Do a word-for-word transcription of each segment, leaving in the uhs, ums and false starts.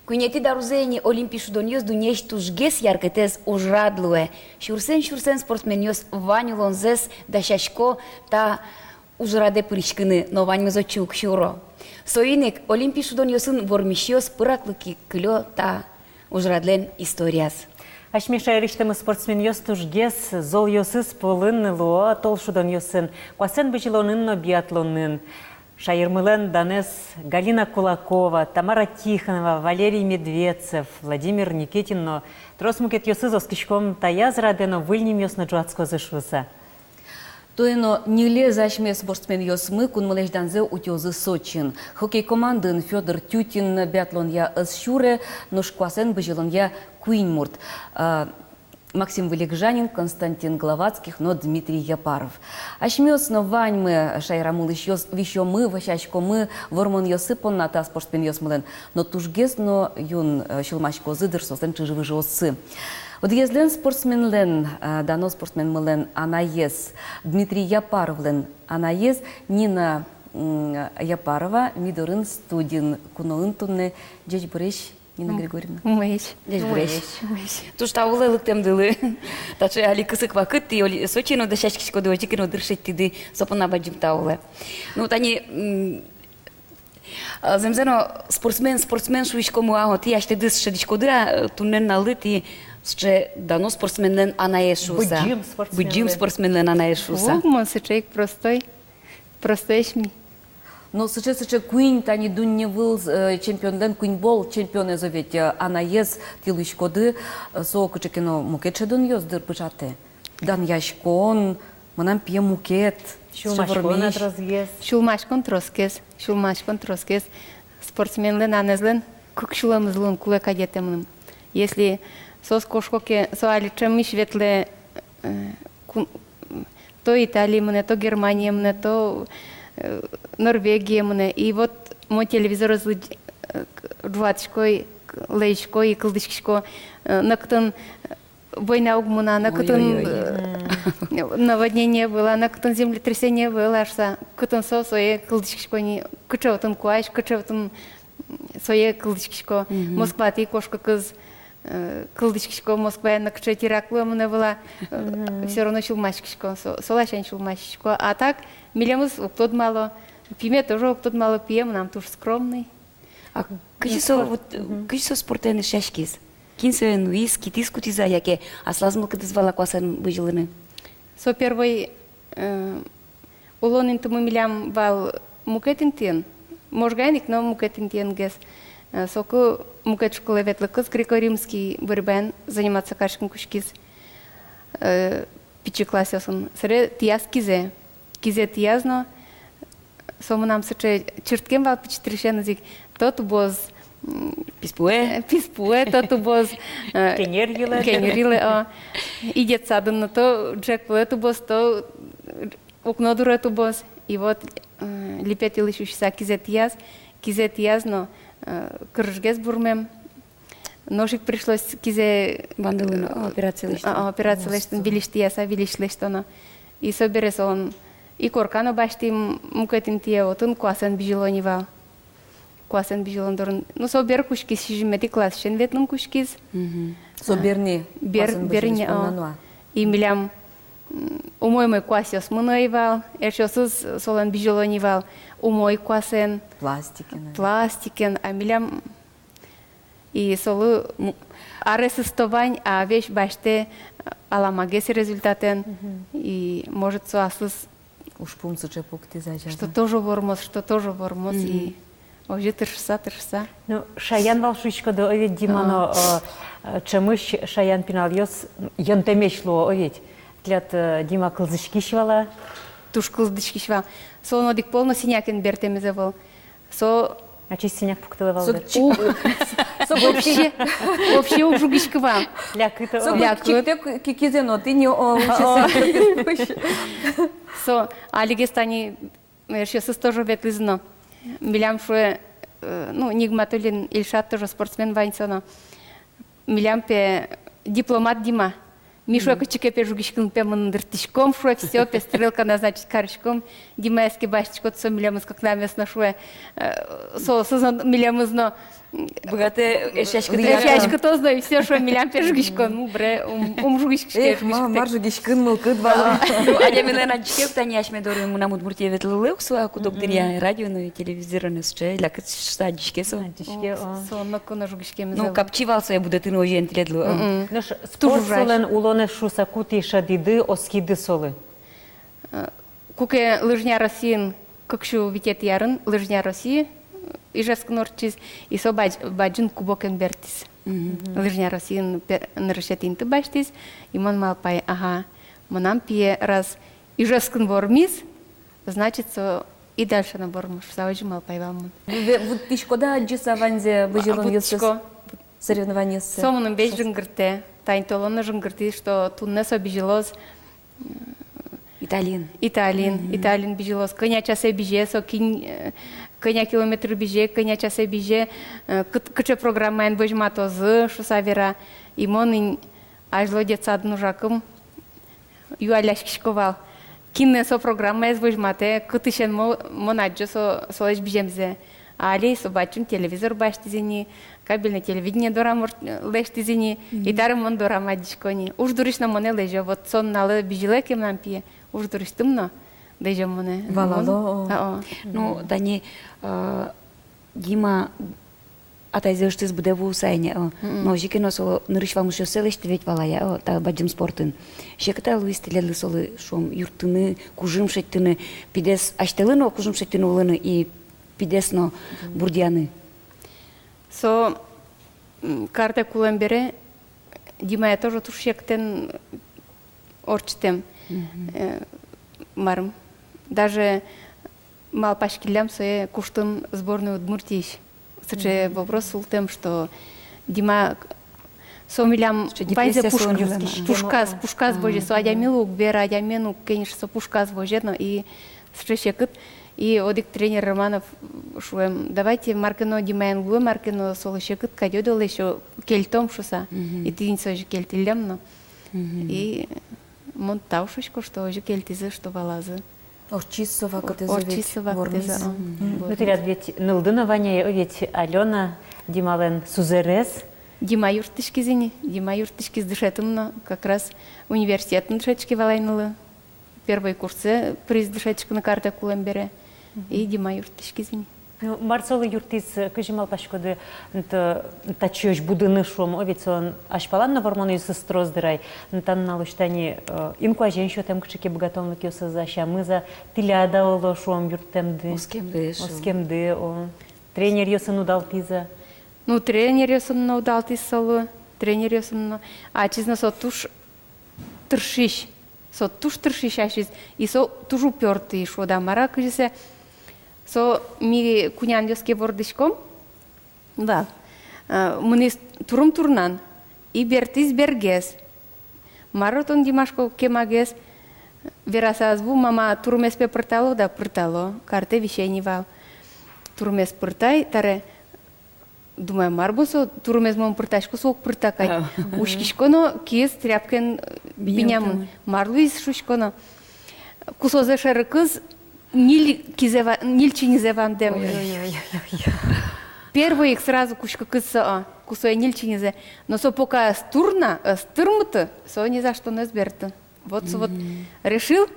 Куинетӥ дарузэ ини Олимпи шудонъёс дуннеысь тужгес яркытэз ужрад луэ. Сюрсэн-сюрсэн спортсменъёс вань улонзэс дасясько та ужрадэ пыриськыны, но ваньмыз отчы уг сюро. Соин ик Олимпи шудонъёсын вормисьёс пыраклы ке кылё та ужрадлэн историяз. Асьме шаерысьтымы спортсменъёс тужгес золъёсыз пӧлын луо тол шудонъёсын, куасэн бызьылонын но биатлонын. Шаермылэн данэз Галина Кулакова, Тамара Тихонова, Валерий Медведцев, Владимир Никитин но трос мукетъёсыз. Оскиськом, таяз радэ но выль нимъёс но ӝуатскозы шуыса. Туэ но ньылез асьме спортсменъёсмы кунмылэсь данзэ утёзы Сочиын. Хоккей командын Фёдор Тютин биатлонъя ӧз сюре, нош куасэн бызьылонъя куинь мурт. А, Максим Вылегжанин, Константин Главатских но Дмитрий Япаров. Асьмеос но ваньмы, шаерамы улӥсьёс, висёмы, вӧсяськомы вормонъёссы понна та спортсменъёсмылэн. Но тужгес но юн, э, сюлмаськозы, дыр, соослэн чыжы-выжыоссы. Одӥгезлэн спортсменлэн, э, дано спортсменмылэн анаез, Дмитрий Япаровлэн анаез Нина, м, Япарова ми дорын студиын, куноын туннэ. Ӟечбуресь, Нина Григорьевна. Умоесь. Ӟечбуресь. Умоесь. Туж тау луэ лыктэмдылы. Таӵе али кысык вакыт, тӥ Оли-, Сочиын но дасяськиськоды, озьы ке но дыр шедьтӥды, со понна бадӟым тау луэ. Ну, тани, м, а, зэмзэ но спортсмен, спортсмен шуиськомы, а, вот тӥ асьтэдыз шӧдӥськоды, а, туннэ нуналлы тӥ сыӵе дано спортсменлэн анаез шуыса. Быдӟым спортсменлэн. Быдӟым спортсменлэн анаез шуыса. Уг, мон сыӵе ик простой. Простоесь ми. Но сыӵе, сыӵе куинь, тани дунне вылын, э, чемпионлэн куинь пол чемпионэз, ведь, э, анаез тӥ луиськоды, э, со кыӵе ке но мукет шӧдонъёс, дыр, пыӵатэ. Данъяськон, мынам пие мукет. Сюлмаськон тросгес. Сюлмаськон тросгес. Сюлмаськон тросгес. Спортсменлэн анэзлэн кык сюлэмыз луыны кулэ кадь ик мыным. Если соос кошко ке, со али ӵемысь ветлэ, э, ку-, то Италие мынэ, то Германие мынэ, то, э, Норвегие мынэ. И вот мон телевизорез лыдӟ-, э, к-, ӝуатӥсько, к-, лэзисько и кылзӥськисько, э, нокытын, э, война уг мына, нокытын, ой-ой-ой, э, наводнение ӧвӧл-а, нокытын землетрясение ӧвӧл-а шуса, кытын со, сое кылзӥськисько ни, кыӵе отын куазь, кыӵе отын, м, сое кылзӥськисько. Мгм. Москватӥ кошкыкуз, э, кылзӥськисько, Москваын нокыӵе теракт луэмын ӧвӧл-а, э, всё равно сюлмаськисько, со-, со ласянь сюлмаськисько. А так, милемыз уг тодмало, пиме тоже уг тодмало, пие мынам туж скромный. А кызьы со, вот, кызьы со спортэн эшъяськиз? Кин сое нуиз, китӥз кутӥз-а, яке аслаз мылкыдыз вал-а куасэн бызьылыны? Со первой, э, улон интымы милям вал мукет интыын, Можгаын ик но мукет интыынгес. Э, соку мукет школае ветлыкуз, греко-римский борьбаен заниматься кариськыны кутскиз, э, пичи классъёсын. Собере тӥяз кизэ. Кизэ тӥяз но, со мынам сыӵе чырткем вал пичи дырысеныз ик. То тубоз, м, писпуэ. Э, писпуэ, то тубоз, э, кенер йылэ. Кенер йылэ, о. И детсадын но то ӝӧк вылэ тубоз, то укно дуре тубоз. И вот, э, липет йылысь усьыса кизэ тӥяз, кизэ тӥяз но, э, кырыжгес бурмем. Нош ик пришлось кизэ вандылыны, э, операция лэсьтыны. А, операция лэсьтыны, выльысь тӥяса, выльысь лэсьтоно. И собере солэн и корка но басьтӥм мукет интые, отын куасэн бызьыло ни вал. Куасэн бызьылон дорын. Ну, со бер кутскиз, сизьыметӥ классысен ветлыны кутскиз. Мгм. Со бер ни, бер, куасэн бер ни, бызьылон понна, а. И милям, м, умой-умой куасъёсмы но ӧй вал, эшъёсыз солэн бызьыло ни вал умой куасэн. Пластикен. Пластикен, а милям и солы, м, аресыз-то вань, а весь басьтэ аламагес результатэн. Мгм. И, может, со аслыз ужпум сыӵе пуктӥз азьло, что тоже вормоз, что тоже вормоз. Мгм. И озьы тыршыса, тыршыса. Ну, шаян вал шуиськоды, о ведь, Дима, но, э, э, ӵемысь шаян пиналъёс ёнтэмесь луо, о ведь. Тӥляд, э, Дима кылзӥськись вал-а? Туж кылзӥськись вал. Солэн одӥг пол но синякен бертэмез ӧвӧл. Со... Ачиз синяк пуктылэ вал дыр. Со у-, со вообще, вообще уг жугиськы вал. Лякыт. Со лякыт. Кичиктэ ки-, кизэ но тӥни, о, о, учитель. Со алигес тани эшъёсыз тоже ветлӥзы но. Милям шуэ, э, ну, Нигматуллин Ильшат тоже спортсмен вань со но. Милям пе дипломат Дима. Ми, шуэ, кытчы ке пе жугиськыны пе мыныны дыртӥськом, шуэ, всё, пе стрелка назначить кариськом. Димаез ке басьтӥськод, со милемыз кыкнамес но, шуэ, э, со, со, со милемыз но Быгатэ эшъяськытоз. Эшъяськытоз, но и всё, шуэ, милям пе жугиськон, ну, бре, ум, ум жугиськиське. Эх, ма, мар жугиськон, мылкыд вал. Ну, адямилэн адӟиське ук, тани асьме доры «Мынам Удмуртие» ветлылэ ук со, а куд-ог дыръя радио но, телевизор но сыӵе, лякыт шуса адӟиське со. Адӟиське, о. Со но куно жугиськемзэ. Ну, капчи вал сое будэтыны озьы интыослы, о. Мгм. Нош туж спорт ужась. Солэн улонэз шуса кутӥ шӧдӥды, оскиды солы? Э, куке «Лыжня Россиын» кык сю витетӥ арын «Лыжня России» Ижевскын ортчиз, и со бадӟ-, бадӟым кубокен бертӥз. Мгм. «Лыжня Россиын» пе-, нырысетӥ инты басьтӥз, и мон малпай: ага, мынам пие раз Ижевскын вормиз, значит, со и дальше но вормоз шуса, озьы малпай вал мон. Ве-, вуттӥськоды-а адӟыса ваньзэ бызьылонъёссэ? Вуттӥсько. Соревнованиоссэ. Со мыным весь жингыртэ. Тани толон но жингыртӥз, что туннэ со бызьылоз Италиын. Италиын, мгм, Италиын бызьылоз. Кӧня часэ бызе со, кин, э, кӧня километр бызе, кӧня часэ бызе, э, кыт-, кыӵе программаен возьматозы шуса вера. И мон ини азьло детсадын ужакум юалляськисько вал, кинэ со программаез возьматэ, кытысен мо-, мон адӟо со, солэсь быземзэ. А али со бадӟым телевизор басьтӥз ини, кабельное телевидение дорам ор-, лэсьтӥз ини, мгм, и табере мон дорам адӟисько ини. Уж дурысь но монэ лэзё, вот со нуналэ бызьылэ ке мынам пие, уж дурысьтым но лэзё монэ. Валало. Мон, о. А, о. Ну, тани, э, Дима атайзэ ыштӥз быдэ вуыса ини, о. Мгм. Но озьы ке но со нырысь вамышъёссэ лэсьтэ ведь вал ай, о, та бадӟым спортын. Секыт-а луиз тӥледлы солы, шуом, юрттыны, кужым шедьтыны, пидэс асьтэлы но кужым шедьтыны улыны и пидэс но бурдъяны? Со, м, картэ кулэм бере Димае тоже туж секытэн ортчытэм. Мгм. Э, марым. Даже малпаськиллям сое куштыны сборной Удмуртиысь. Сыӵе, мгм, вопрос султэм, что Дима, со милям ваньзэ пушказ, пушказ возе, со адямилы уг вера, адямиен уг кенеше, со пушказ возе но, и сыӵе секыт. И одӥг тренер Романов шуэм: давайте мар ке но Димаен луэ, мар ке но солы секыт кадь, ойдолэ ещё кельтом шуса. Мгм. И тӥни сое ещё кельтӥллям но. Мгм. И мон тау шуисько, что озьы кельтӥзы, что валазы. Ортчиз со вакытэз. Ортчиз со вакытэз, а. Мгм. Вот. Ну, тӥляд ведь нылды но вань ай, о, ведь Алёна, Дималэн сузэрез. Дима юрттӥськиз ини, Дима юрттӥськиз дышетыны но, как раз университетын дышетске вал ай нылы. Первой курсэ пыриз дышетскыны картэ кулэм бере. Мгм. И Дима юрттӥськиз ини. Ну, мар солы юрттӥз, кызьы малпаськоды, н-, т-, татчыозь будыны, шуом, о, ведь солэн азьпалан но вормонъёсыз трос дыр ай. Н-, та нуналозь тани, э, инкуазен сётэм кыӵе ке быгатонлыкъёсыз-а, сямыз-а, тӥляд-а оло, шуом, юрттэмды? Оскемды, шуом. Оскемды, о. Тренеръёсын удалтӥз-а? Ну, тренеръёсын но удалтӥз солы, тренеръёсын но. Ачиз но со туж тыршись. Со туж тыршись ачиз, и со туж упёртый, шуод-а, мар-а, кызьы сое. Со ми кунянъёс ке вордӥськом вал, э, мынӥз турым турнан и бертӥз бергес. Мар-о тон, Дима, шуко, кемагес? Вераса ӧз ву, мама турымез пе пыртало да, пыртало, картэ висе ни вал. Турымез пыртай, таре думаю, мар бон со, турымез мон пыртасько, со уг пырта кадь. А. Учкисько но, киыз тряпкаен, э, бинямын. Бинямын. Мар луиз, шуисько но. Кусозэ шерыкыз ньыль кизэ ва-, ньыль чиньызэ вандэм. Ой-ой-ой. Первой ик сразу кутскыкыз со, а, кусое ньыль чиньызэ. Но со пока ӧз турна, ӧз тырмыты, со ни за что но ӧз берты. Вот со вот решил,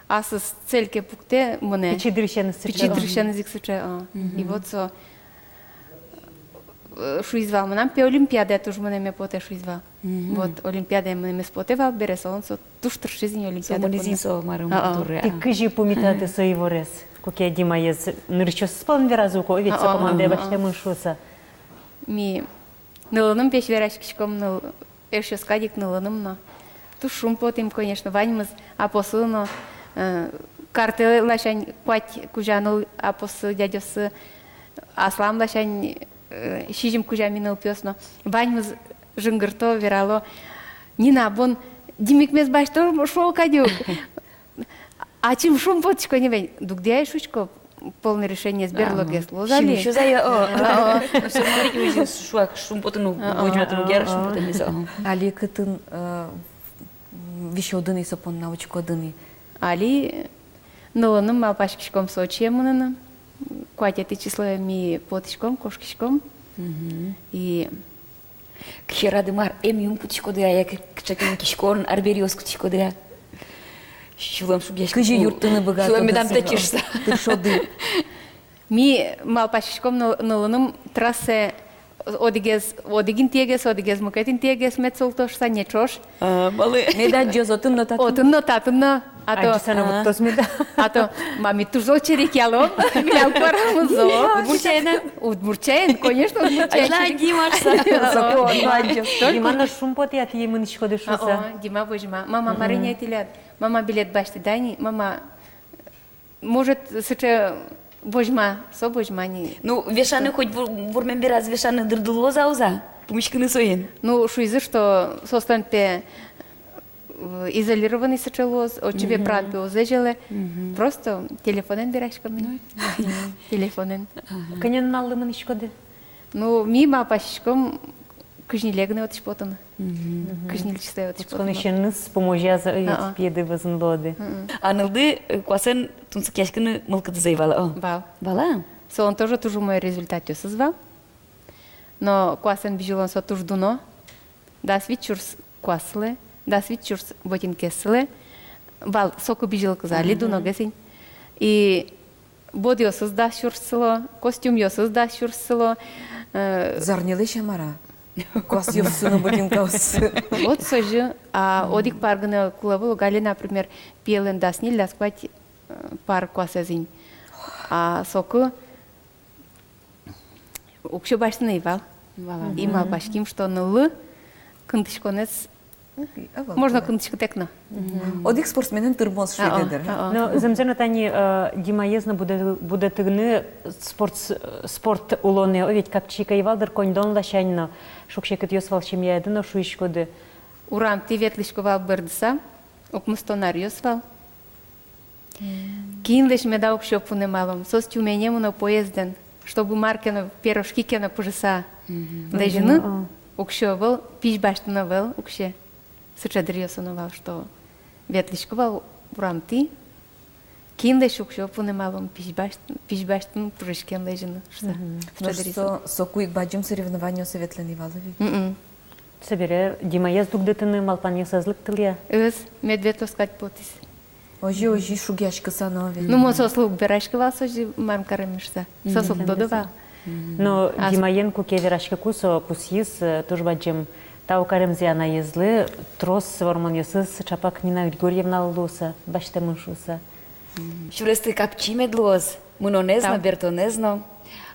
аслыз цель ке пуктэ, мынэ. Пичи дырысеныз сыӵе. Пичи дырысеныз ик сыӵе, а. И вот со, э, шуиз вал: мынам пе олимпиадае туж мынэме потэ, шуиз вал. Вот, олимпиадае мынэмез потэ вал бере, солэн со туж тыршиз ини олимпиадае. Со мынӥз ини со, марым, турэ. Тӥ кызьы пумитады со иворез? Куке Димаез нырысьёсыз палан веразы ук, о, ведь со командае басьтэмын шуса. Ми нылыным весь вераськиськом, ныл, эшъёс кадь ик нылыным но. Туж шумпотӥм, конечно, ваньмыз апосы но, э, картэ ласянь куать кузя ныл апосы, дядёсы, аслам ласянь, э, сизьым кузя ми нылпиос но. Ваньмыз жингырто, верало: Нина, бон Димикмес басьто, шуо кадь ук. Ачим шумпотӥсько ни вань, дугды ай, шуисько, полный решениез берлогес луоз али. Синмысь ай, о. О, о. Но всё равно ведь озьы шуак шумпотыны, о, о, возьматыны уг яра, о, о, шумпотэмез, о. Али кытын, э, висёды ни со понна, учкоды ни? Али нылыным малпаськиськом Сочие мыныны. Куатетӥ числое ми потӥськом, кошкиськом. И кыӵе рады мар, эмъюм кутӥськоды-а, яке кыӵе ке киськон арбериос кутӥськоды-а? Сюлэм шугъяське. Кызьы юрттыны быгатоды? Сюлэм медам тэтчы шуса. Тыршоды. Ми малпаськиськом ныл-, нылыным трассае одӥгез, одӥг интыегес, одӥгез мукет интыегес мед султоз шуса, не ӵош. А, малы? Мед адӟоз отын но, татын. Отын но, татын но. А то адӟыса но вуттоз меда. А то, ма, ми туж зол черекъялом, милям куарамы зол. Удмуртиен-а? Удмуртиен, конечно, Удмуртиен. Азьлань Дима шуса. Соку но адӟоз. Только Дима но шумпотэ-а, тӥ мынӥськоды шуса? О, Дима возьма. Мама, мар ини тӥляд? Мама, билет басьтӥд-а ни? Мама, может, сыӵе возьма, со возьма ни. Ну, вешаны хоть вур-, вурмем бераз вешаны дырды луоз-а, уз-а? Пумиськыны соин. Ну, шуизы, что соослэн, пе, э, изолированный сыӵе луоз, отчы, пе, пыраны, пе, уз лэзьылэ. Просто телефонэн вераськом. Ну. Телефонэн. Ага. Кӧня нуналлы мынӥськоды? Ну, ми малпаськиськом кызь ньыле гинэ отысь потыны. Кызь ньыль числое отысь потыны. Кутсконысеныз пумозяз, э, пиеды вӧзын луоды. А нылды, э, куасэн тунсыкъяськыны мылкыдыз ӧй вал-а? Вал. Вал-а? Солэн тоже туж умой результатъёсыз вал. Но куасэн бызьылон со туж дуно. Дас вить сюрс куаслы, дас вить сюрс ботинкаослы. Вал соку бызьылыкуз али дуногес ини. И бодыосыз дас сюрс сыло, костюмъёсыз дас сюрс сыло, э, зарнилэсь-а, мар-а? Куасъёссы но ботинкаоссы. Вот созьы, а одӥг пар гинэ кулэ вал ук али, например, пиелэн дас ньыль, дас куать, э, пар куасэз ини. А соку уксё басьтыны ӧй вал. Вал-а? И малпаським, что ныллы кынтӥськонэз можно кынтӥськытэк но. Одӥг спортсменэн тырмоз шуиды дыр. А-а. Но зэмзэ но тани, э, Димаез но будэ-, будэтыны спорт, спорт улонэ, о, ведь капчи ик ӧй вал дыр, коньдон ласянь но. Шуг-секытъёс вал семьяды но, шуиськоды. Урамтӥ ветлӥсько вал бӧрдыса, укмыстон аръёс вал. Кинлэсь меда уксё пунэмалом, соос Тюмене мыно поездэн, чтобы мар ке но, пирожки ке но пыжыса лэзьыны. Уксё ӧвӧл, пизь басьтыны ӧвӧл уксё. Сыӵе дыръёсы но вал, что ветлӥсько вал урамтӥ, кинлэсь уксё пунэмалом, пизь басьт-, пизь басьтыны, пыжиськем лэзьыны шуса. Сыӵе дыръёсы. Со, соку ик бадӟым соревнованиосы ветлыны ӧй вал ведь. Собере Димаез дугдытыны малпанъёсыз лыктылэ-а? Ӧз, мед ветлоз кадь потӥз. Озьы, озьы шугъяськыса но ведь. Ну, мон соослы уг вераськы вал, созьы мар каремзэ шуса. Соос уг тодо вал. Но Димаен куке вераськыку, со пусйиз, э, туж бадӟым тау каремзэ анаезлы, трос вормонъёсыз ӵапак Нина Григорьевналы луыса, басьтэмын шуыса. Сюресты капчи мед луоз, мынонэз но, бертонэз но,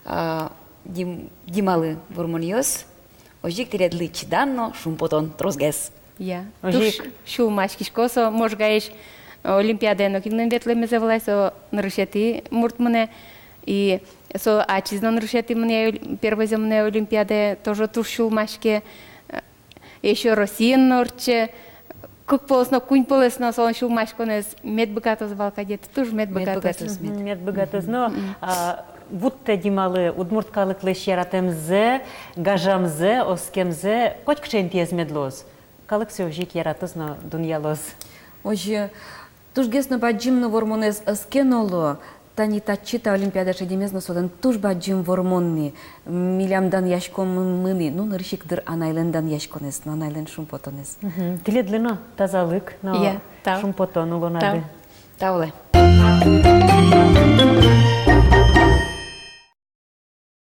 а, Дим-, Дималы вормонъёс. Озьы ик тӥледлы чидан но шумпотон тросгес. Я. Озьы ик. Туж сюлмаськисько со Можгаысь, э, олимпиадае нокинлэн ветлэмезэ вылай, со нырысетӥ мурт мынэ. И со ачиз но нырысетӥ мынэ, оли-, первойзэ мынэ олимпиадае, тоже туж сюлмаське. Э, ещё Россиын но ортче. Кык полэс но, куинь полэс но солэн сюлмаськонэз мед быгатоз вал кадь, туж мед быгатоз. Мед быгатоз, мед. Мед быгатоз но, а, вуттэ Дималы удмурт калыклэсь яратэмзэ, гажамзэ, оскемзэ, котькыӵе интыез мед луоз. Калык сое озьы ик яратоз но дунъялоз. Озьы, тужгес но бадӟым но вормонэз ӧз ке но луы, тани татчы та олимпиадае шедемез но солэн туж бадӟым вормон ни, милям данъяськонмы ни, ну, нырысь ик дыр анайлэн данъяськонэз но, анайлэн шумпотонэз. Тӥледлы но тазалык но, я, тау, шумпотон улонады. Тау. Таулэ.